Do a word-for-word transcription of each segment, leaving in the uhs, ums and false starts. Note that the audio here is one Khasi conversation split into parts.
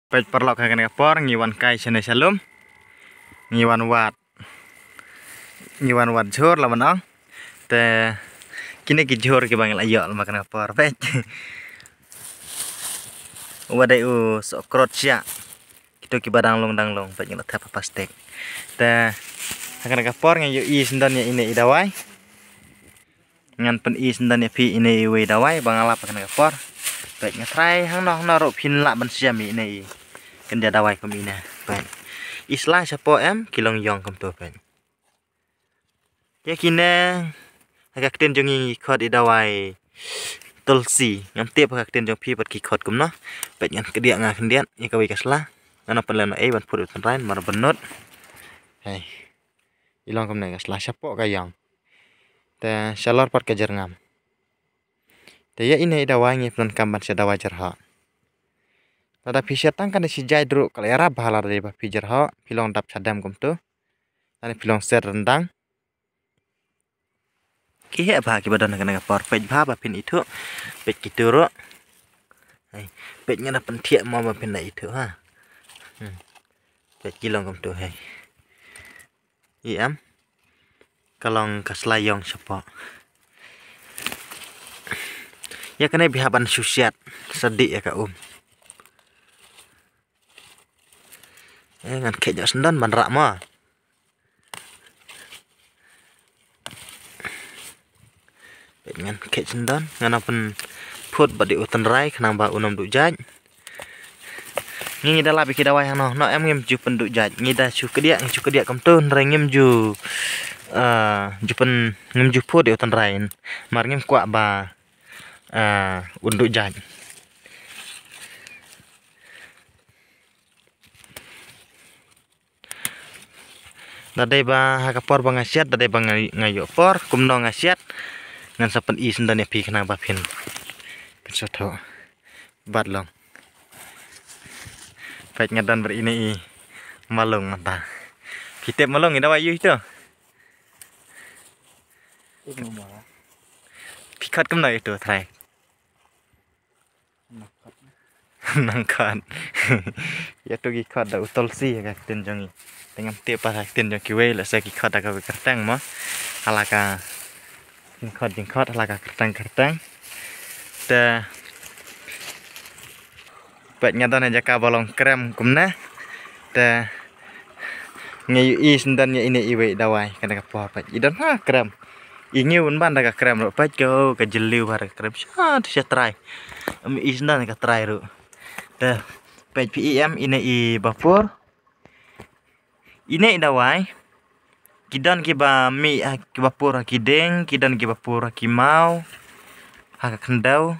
Peit paralok, ha kane ka por ngi wan kai shane sha lum. Ngi wan wad. Ngi wan wad jhur la ban ong. Te kine ki jhur kiba ngi la ïoh la ma kane ka por, peit. Wat dei u sohkrot sha. Kito kiba dang lung dang lung, peit ngi la thep ha plastik. Te ha kane ka por ngi ïohi shen don ïa ine i dawai. Ngan pyni shen don ïa phi ine iwei i dawai ba nga lap ha kane ka por. Peit, nga trai hangno hangno ruh phin lah ban shem ine i. Kynja dawai kum ine. Peit. I sla shapoh em ki long ïong kumto, peit. Ïa kine ha ka ktien jong ngi ngi khot i dawai tulsi. Ngam tip ha ka ktien jong phi pat ki khot kumno. Peit, ngan kdiah nga khyndiat ïa kawei ka sla. Ngan pynlong ei ban phut u tynrai namar ban nud. Hei. I long kumne ka sla shapoh ka ïong. Te shalor pat ka jyrngam. Te ïa ine i dawai ngi pyndonkam ban shet dawai jyrhoh. Lada phi shet tang kane shi jait ruh ka la ïarap bha lada dei ba phi jyrhoh, phi long dap shadem kumto. Lane phi long set ryndang. Ki heh bha kiba don ha kane ka por, peit bha ba phin ithuh. Peit kito ruh. Hei, peit, nga da pynthiah mo ba phin da ithuh ha. Hmm. Peit ki long kumto, hei. I em. Ka long ka sla ïong shapoh. Ïa kane bha ban shu shet sa dih ïa ka um. Eh, ngan khet jot shen don ban rah mo. Peit, ngan khet shen don, ngan ong pynphut bad ïa u tynrai khnang ba un ym duh jait. Ngi ngi da lap ïa ki dawai hangno hangno em, ngim ju pynduh jait. Ngi da shu kdiah, ngi shu kdiah kumto hynrei ngim ju, ah, ju pyn, ngim ju phut ïa u tynrai. Mar ngim kwah ba, ah, un duh jait. Da dei ba ha ka por ba nga shet, da dei ba nga, nga ïoh por, kumno nga shet. Ngan sa pyni shen don ïa phi khnang ba phin, phin sngewthuh. Bad long. Peit, nga don bad ine i malung mynta. Phi tip malung i dawai aiu ito? Phi khot kumno ito, trai? Nangkat. Ïa to ki khot da u tulsi ha ka ktien jong ngi. Te ngam tip pat ha ka ktien jong kiwei, lehse ki khot da kawei ka kyrteng mo. Ha la ka jingkhot jingkhot, ha la ka kyrteng kyrteng. Te peit, nga don ha jaka ba long krem kumne. Te nga ïohi shen don ïa ine iwei i dawai ha kane ka por, peit. I don ha krem. I ngiew ban ban da ka krem ruh, peit, ko ka jylliew bha da ka krem. Sha, sha trai. Ym i shen don ka trai ruh. Te peit phi i em, ine i ba pur. Ine i dawai. Ki don kiba mih ha, kiba pur ha ki dieng, ki don kiba pur ha ki maw, ha ka khyndew.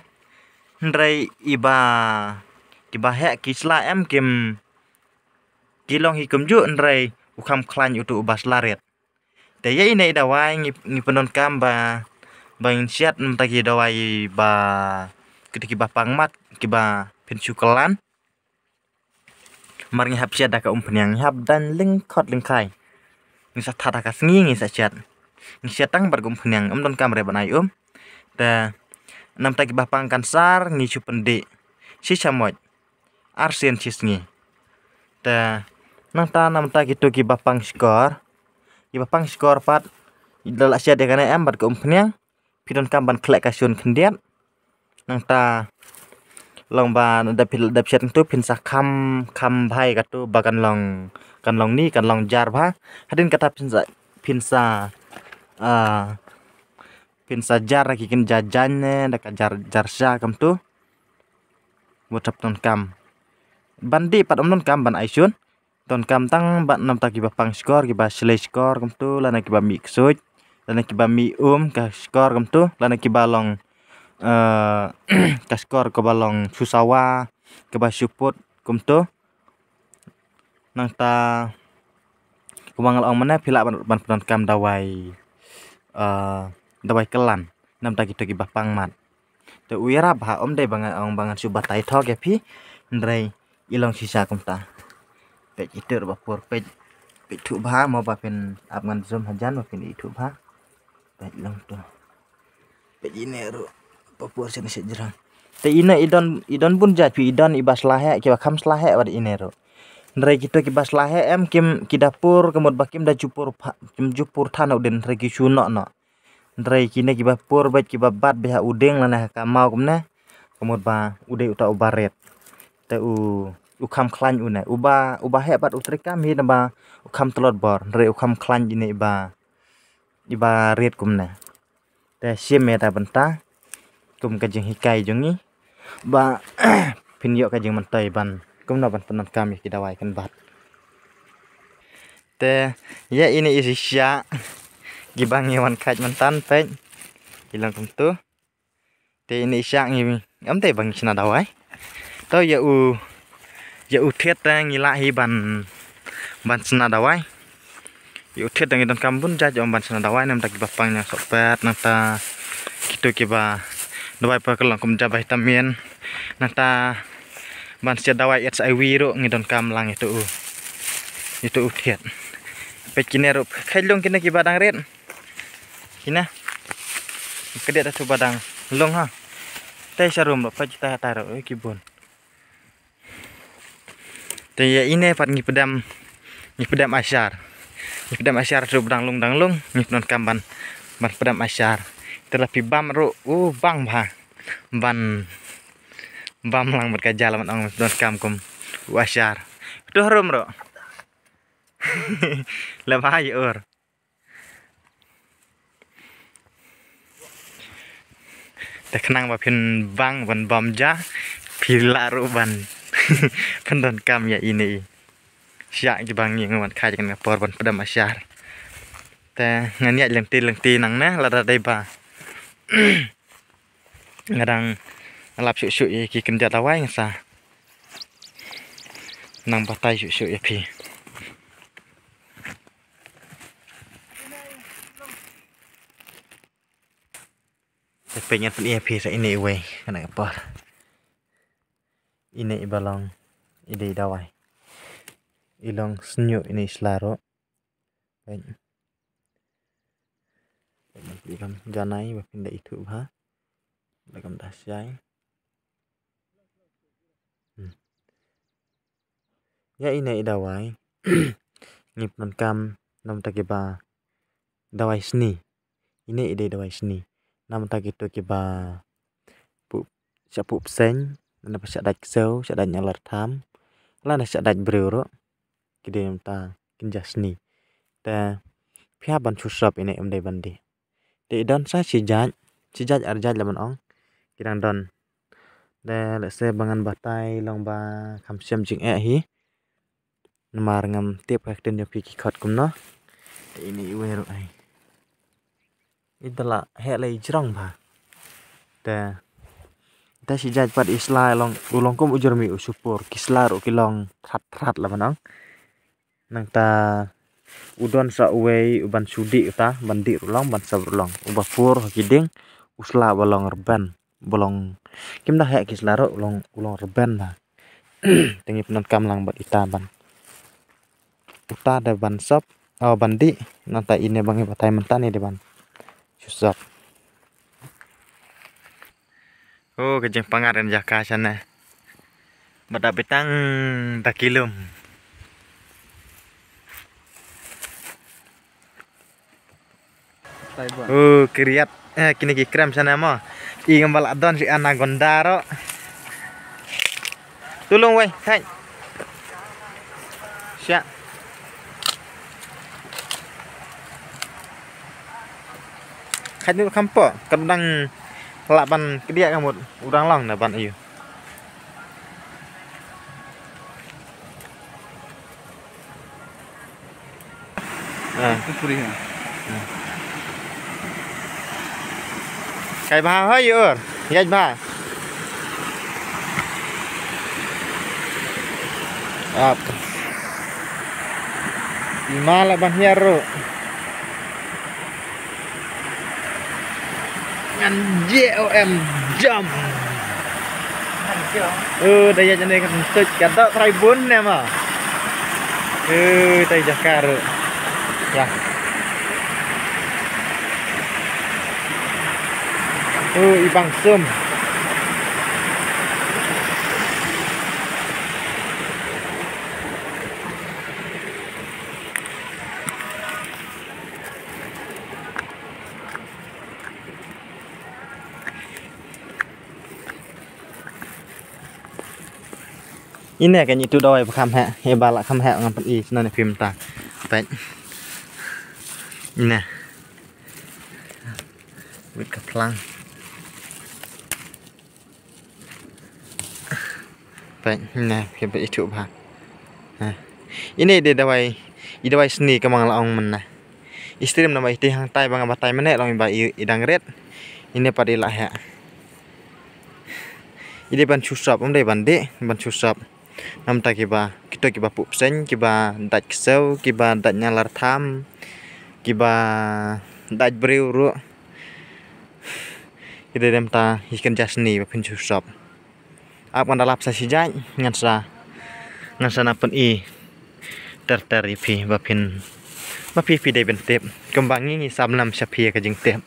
Hynrei iba, kiba heh ki sla em, kim, ki long hi kumjuh, hynrei u kham khlaiñ uto uba sla rit. Te ïa ine i dawai ngi, ngi pyndonkam ba, ba ngin shet namar ki dawai ba, kito kiba pang mat, kiba phin shu kyllon. Mar ngi hap shet da ka umphniang, ngi hap daiñ lyngkhot lyngkhai. Ngi sa that ha ka sngi ngi sa shet. Ngi shet tang bad ka umphniang, ym donkam re ban ai um. Te namar kiba pang kansar ngi shu pyndih shi shamoit. Ar sien shi sngi. Te nangta namar kito kiba pang shkor, kiba pang shkor pat, da la shet ïa kane em bad ka umphniang, phi donkam ban khleh ka shun khyndiat. Nangta long ba da phi, da phi shet kumto phin sa kham, kham bha ïa kato ba kan long, kan long ni, kan long jar bha. Hadien kata phin sa, phin sa, ah, phin sa jar ki kynja jaiñ ne da ka jar, jar sha kumto. Wat hap donkam ban dih pat, ym donkam ban ai shun. Donkam tang bad namar kiba pang shkor, kiba shlei shkor kumto, lane kiba mih ksuid, lane kiba mih um ka shkor kumto, lane kiba long, eh, ka shkor kaba long shu sawa, kaba shu put kumto. Nangta kumba nga la ong mynne, phi lah ban, ban pyndonkam dawai, eh, dawai kyllon namar kito kiba pang mat. Te u ïarap bha, ym dei ba nga ong ba ngan shu batai thok ïa phi. Hynrei i long shisha kumta. Peit ito ruh ba pur, peit. Peit thuh bha mo, ba phin ap ngan zoom hajan ba phin ithuh bha. Peit long to. Peit ine ruh ba pur shen shen jrang. Te ine i don, i don bun jait phi, i don iba sla heh, kiba kham sla heh bad ine ruh. Hynrei kito kiba sla heh em kim, ki da pur, ka mut ba kim da ju pur pha-, kim ju pur than u dien, hynrei ki shu noh noh. Hynrei kine kiba pur bad kiba bat beit ha u dieng lane ha ka maw kumne, ka mut ba u dei uta uba rit. Te u, u kham khlaiñ une. Uba, uba heh bad u treikam hi naba u kham tlot bor, hynrei u kham khlaiñ ine iba, iba rit kumne. Te shim ïa ta bynta kum ka jinghikai jong ngi ba phin ïoh ka jingmyntoi ban kumno ban pyndonkam ïa ki dawai kan bat. Te ïa ine i shisha kiba ngi wan khat myntan peit. I long kumtu. Te ine i sha ngi am te ba ngi shna dawai. To ïa u, ïa u thied te ngi lah hi ban, ban shna dawai. Ïa u thied te ngi donkam bun jait ïa u ban shna dawai, namar kiba pang ñiang sohpet, nangta kito kiba dawai pat ka long kum ja vitamin. Nangta ban shna dawai H I V ruh ngi donkam lang ïa u, ïa u thied. Peit kine ruh khlaiñ long kine kiba dang rit. Kine. Ka dei da tu ba dang long ha. Te sharum ruh peit kita ha ta ruh, eh, ki bun. Te ïa ine pat ngi pdem, ngi pdem ashar. Ngi pdem ashar tu ba dang long, dang long, ngi pyndonkam ban, ban pdem ashar. Te la phi bam ruh, u bang bha. Ban bam lang bad ka jal ban ong pyndonkam kum u ashar. Tu harum ruh. La bha ïa ur. Te khnang ba phin bang ban bam ja, phi lah ruh ban pyndonkam ïa ine i. Sha ki bang ngi ngan wan kha jingna por ban pdem ashar. Te ngan ïa lengti lengti nangne lada dei ba nga dang lap shuh shuh ïa ki kynja dawai nga sa nang batai shuh shuh ïa phi. Te peit ngan pyni ïa phi sa ine iwei kane ka por. Ine i ba long i dei dawai. I long sniew ine i sla ruh. Peit. Peit ngan pyni kam janai ba phin da ithuh bha. Ba kam da shai. Hmm. Ïa ine i dawai ngi pyndonkam namar ta kiba dawai sni. Ine i dei dawai sni. Namar ta kito kiba pu, sha pu pseng, nane ba sha dait ksew, sha dait ñianglar tham, lane sha dait briew ruh. Ki dei namar ta kynja sni. Te phi hap ban shu sop ine ym dei ban dih. Te i don sa shi jait, shi jait ar jait la ban ong. Ki dang don. Te lehse ba ngan batai long ba kham shem jingeh hi. Namar ngam tip ka ktien jong phi ki khot kumno. Te ine iwei ruh ai. I da la heh la i jrong bha. Te, te shi jait pat i sla long, u long kum u jyrmi u shu pur, ki sla ruh ki long thrat thrat la ban ong. Nangta u don sa uwei u ban shu dih uta, ban dih ruh long, ban sop ruh long. Uba pur ha ki dieng, u sla ba long rben, ba long. Kim da heh ki sla ruh, u long, u long rben bha. Te ngi pyndonkam lang bad ita ban. Uta da ban sop, oh, ban dih, nangta ine ba ngi batai mynta ne da ban shu sop. Oh, ka jingpang ngat ïa ka shane. Bad da bitang da ki lum. Tai buan. Oh, ki riat. Eh, kine ki krem shane mo. I ngam ba la don shi anaconda ruh. Tulung wei, hai. Sha. Khat ni kham pok, ka dang lah ban kdiah ka mut, u dang long na ban ayu. Ah. Ka puri ha. Kai bha hoi ur, yaj bha. Ap. Ima la ban hiar ruh. Ngan je o em jam. Ơ, da yaj ane ka tuj ka dok trai bun ne ma. Ơ, tai jakar. Ya. Ơ, i bang sum. Ine ka ngi tu dawai ba kham heh, eba la kham heh ngan pyni sha nane phi mynta. Peit. Ine. Wit ka phlang. Peit, ine, phi peit itu bha. Ha. Ine i dawai, i dawai sni ka mang la ong mynne. I stream namar iti hangtai ba nga batai mynne long ba i, i dang rit. Ine pat i la heh. I dei ban shu sop, um dei ban dih, ban shu sop. Namta kiba, kito kiba puh pseng, kiba dait ksew, kiba dait nyalar tham, kiba dait briew ruh. Ki dei namta hi kan jasni ba phin shu sop. Ap ngan da lap sa shi jait, ngan sa, ngan sa na pyni ter ter ïa phi ba phin, ba phi phi dei ban tip. Kumba ngi ngi sam lam sha phi ka jingtip.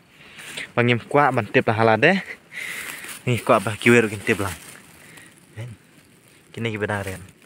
Ba ngim kwah ban tip la hala de. Ngi kwah ba kiwei ruh kin tip lang. Kine kiba dang rit.